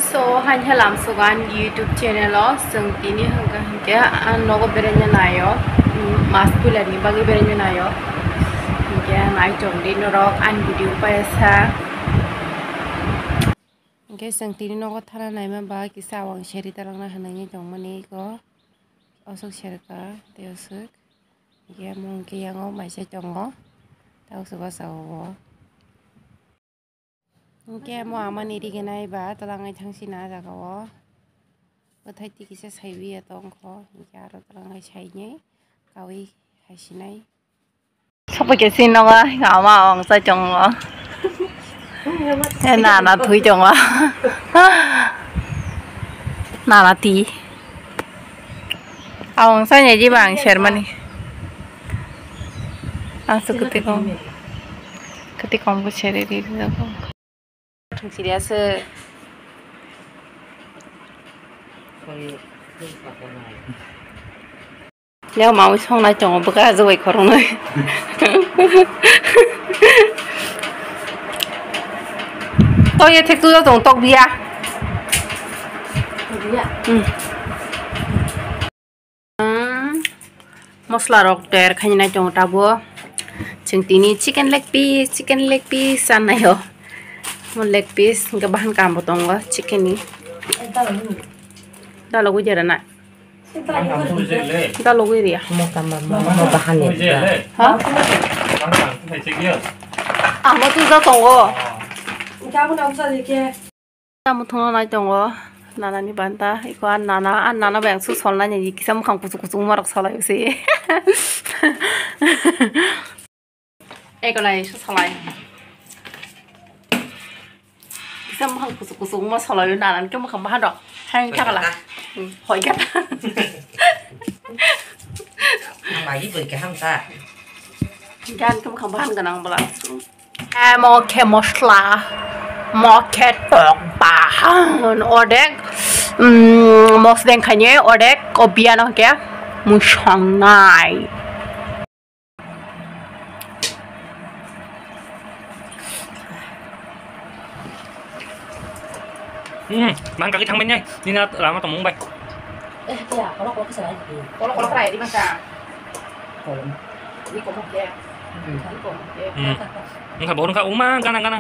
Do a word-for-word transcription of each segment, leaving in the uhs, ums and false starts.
So, hain halam sugan YouTube channel o chwng tini hwnkha hwnkhe ang nogo beraina naio, mm, mas puila ni bagwi beraina naio. Hwnkhe naitongdi norok ani video paisa. Hwnkhe chwng tini nogo thana naima ba kisa awang seri talangna hwnwi tongmani eko. Aswk serka tei aswk. Hwnkhe omo hwnkhe yango maisai tongo. Tei aswk o sao o. Hwnkhe omo amani riginai ba twlangnai thangsi na jaga o. Bwthai twi kisa saiwi ya tongkho. Hwnkhe aro twlangnai sainai kaui haisinai. Sopo khe si nogo, ama ong sai tongo. Nana thui tongo. Nana ti. Awang sai ni jiba ang sermani. Ang su kuti kong. Kuti kong ko seri di. Thung siri ase. Leo mawi songnai tongo bwkha jogoi khoroknwi. Tok ye thek tulo tong tok biya. Tok biya. Hmm. Mosla rok toyar khainai tongo tabuk. Chwng tini chicken leg piece, chicken leg piece sanai o. Mo leg piece hwnkhe bahan kaham bo tongo chicken ni. Dalogwi jera na. Dalogwi riya. Mo tamba mo, mo bahan ni. Ha? Amo tu ja tongo. Tamo thwngna nai tongo, nana ni banta, iko a nana, a nana bai ang su solnai ni kisa mukhang kuchuk kuchuk ma rok solai se. Eko nai su solai. Kisa mukhang kuchuk kuchuk ma solai nana ni khe mukhang bahan rok. Hai thakala. Hoi kha. Ang bai bai kaham ta. Gan khe mukhang bahan ganang bwla. Mo khe mosla, mo khe tok bahan, odek, mm, mosdeng khainai, odek, o biyano khe musangnai. Hmm, bang kaki thangbai nai, nina lama tongmung bai. Eh, iya, kolok kolok kisa lagi. Kolok kolok rai di masa. Kolom. Ini kolok ya. Hmm. Ini kolok ya. Hmm. Engka bohong ka uma gana gana.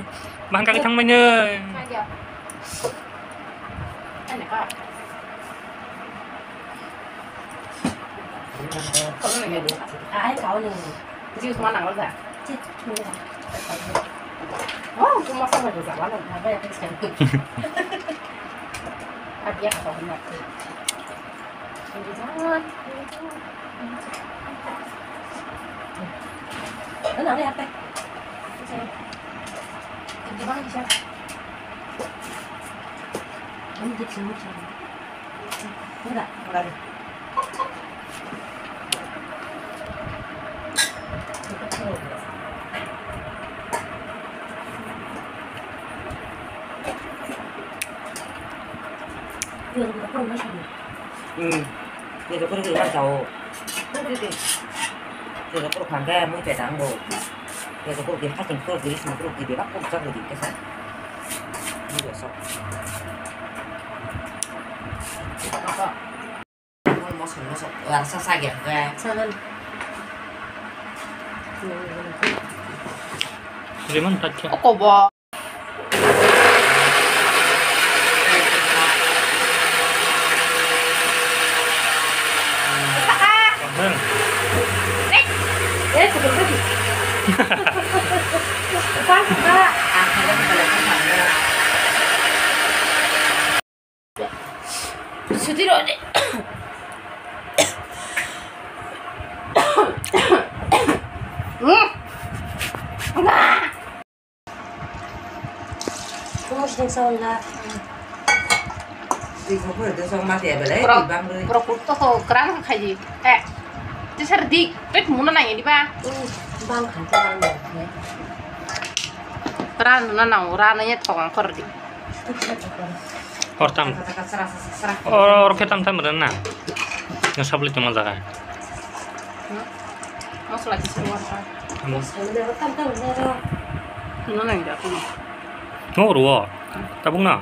Bang kaki thangbai nai. Aja. Ini kak. Kolom ini. Ah, ini kau nih. Juice mana nggak ada? Oh, cuma sama juga mana? Apa ya? Abi ya kata benar. Ini jangan. Ini jangan. Ini apa? Ini gimana bisa? Ini di sini. Enggak, enggak ada. Hmm. Ini dokter di mana tahu? Dokter di. Dokter kan kayak mau pegang bu. Dokter di kasih dokter di semua dokter di bak kok jago di kesan. Ini besok. Apa? Mosok mosok rasa saja ke. Sagan. Riman taccha. Oko bo. Eh, sebentar. Pas, Pak. Sudiro de. Hmm. Terus yang salah. Di sopor itu sama dia belai. Pro, di bang beli. Pro kurto ko kerang kaji. Eh, itu serdik. Itu muna nanya di ba? Hmm, bang kan kerang ya. Ran na na, ran na ya thong kor di. Hor tam. Or, or khe tam tam rwna. Nga sabli tongma jaga. Mosla kisa rwkha. Amo. Tam tam rwna. Nuno nang ja kuno. Mo rwo. Tabuk na.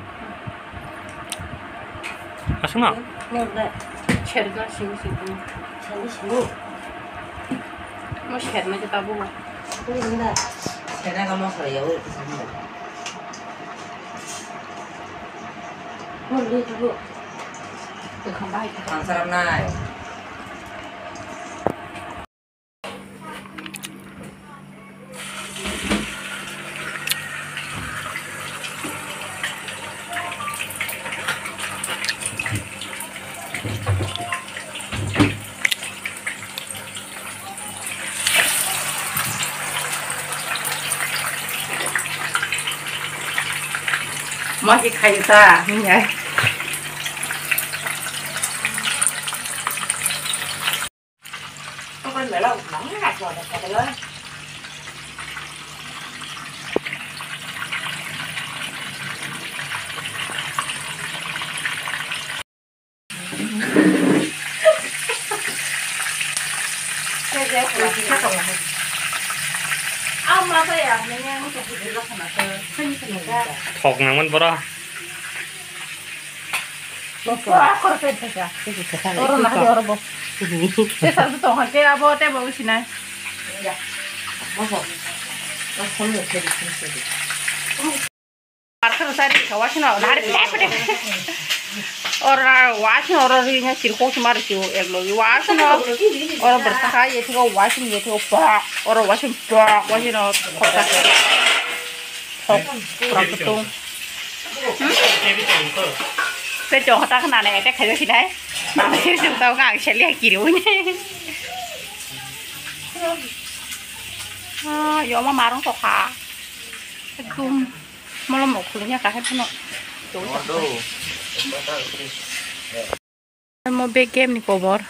Aswkno? Serga sing sing. Sani sini. Mo serna je tabu. Serna ka mo sara ya. Mo le tabu. Ang sarap nai. Masi khai ta, hingai. Thok nangman boro. Oro na hari oro bo. Te sal tu tong ke abo te bo usinai. Parker sari kawasno hari pete pete. Oro wasno oro rinya sirko sumar siu eglo wasno. Oro berta ha ye thiko wasin ye thiko pa. Oro wasin pa wasno khota. Thok, thok tung. Hmm? Te chong hata khna ne ete khayo sinai. Mama sir sung tau ngang seli kiri uni. Ah, yo ma marong to kha. Ekdum. Molo mo khulnya ka he phano. Mo bag game ni cover.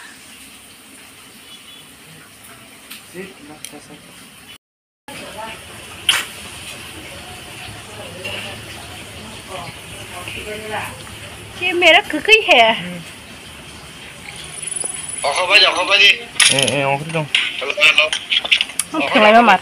ये मेरा ककई है। Okho bai, okho bai di. Eh, eh, okho dong. Hello, hello. Okho dong. Mar.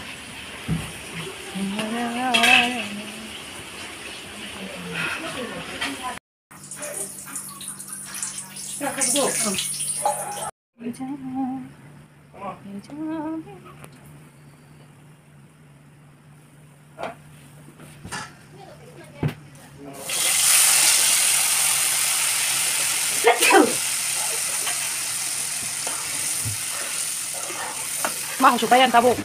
Ma, ang suka yan tabuk.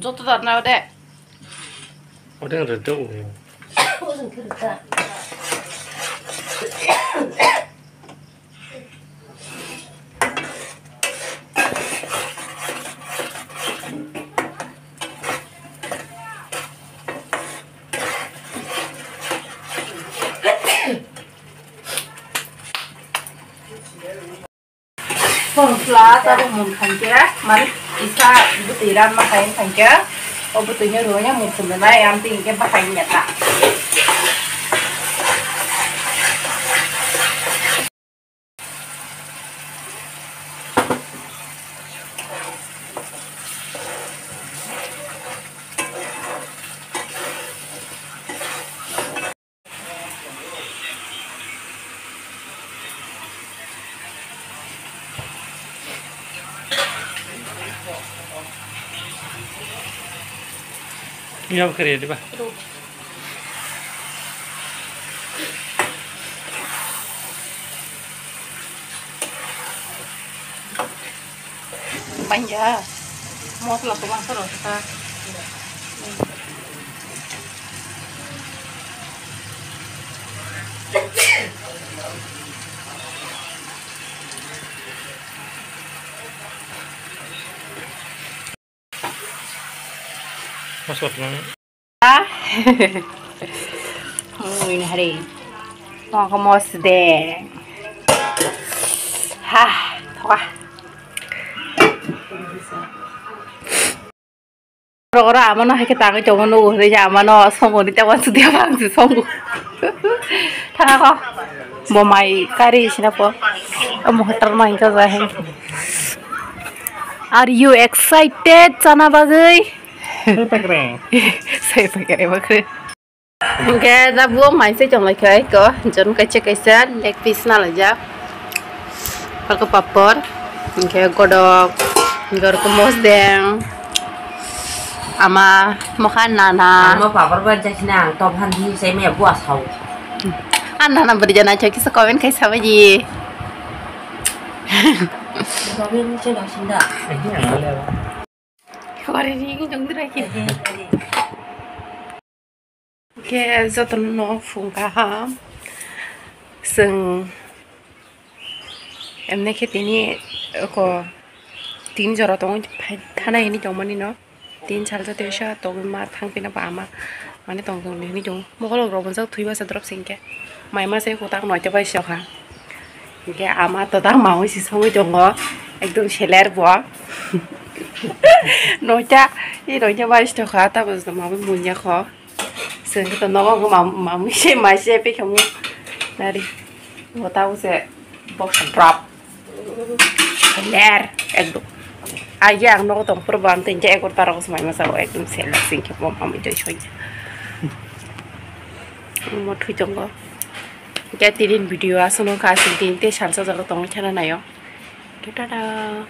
Joto dar na de. Odeng rede o. Phone fla tabuk mung thangkhe, mani kisa bwtwi ranma khaina thangkhe, o bwtwino rwui mung phunuknai, amtwi hinkhe bwthai wngya ta. Iya, bakar ya, di ba? Banja. Mosla ko bangsa ro ta. Mosla ko. Mui na hari. Tong ko mos de. Ha, thoka. Oro oro amano hai khe tangwi tongo nugo hwnwi je amano songo ni tei uansuk de bang se songo. Thanga kho. Bo mai kari sina po. Omo hotel ma hingka ja he. Are you excited chana bagwi? Sai pakre. Sai pakre bakre. Hingke da bo mai se chong lai khai ko. Jon kaisa kaisa leg piece na lai ja. Pako papor. Hingke godok. Hingke ko mosdeng. Ama mokha nana. Ama papor ba jakna ang top han di sai me bo asau. An nana beri jana chok kisa comment khai sabaji. Comment se da sinda. Kore ni jong dira ki. Ke jotono phung kaham. Seng emne khe tini ko tin jora tong thana hini tong mani no. Tin sal jote sa tong ma thang pina ba ama mane tong tong hini tong. Mogol rok bonjak thwi basa drop singke. Mai ma se ko tak noi te bai sok ha. Hingke ama to ta maui si songwi tongo, ekdom seler bo. Noita, i noita bai stokha, ta bo maui munya kho. Sengke to nogo ma-, maui se mai se pe khamu. Nari, bo ta bo se box drop. Seler, ekdom. Aye ang nogo tong pura bam tengke ekor ta rok smai masa ekdom seler singke bo maui joi soi. Mo thui tongo. Hingke tini video aswk no kha, aswk din tei salsa jaga tongwi kheno naio. Tata.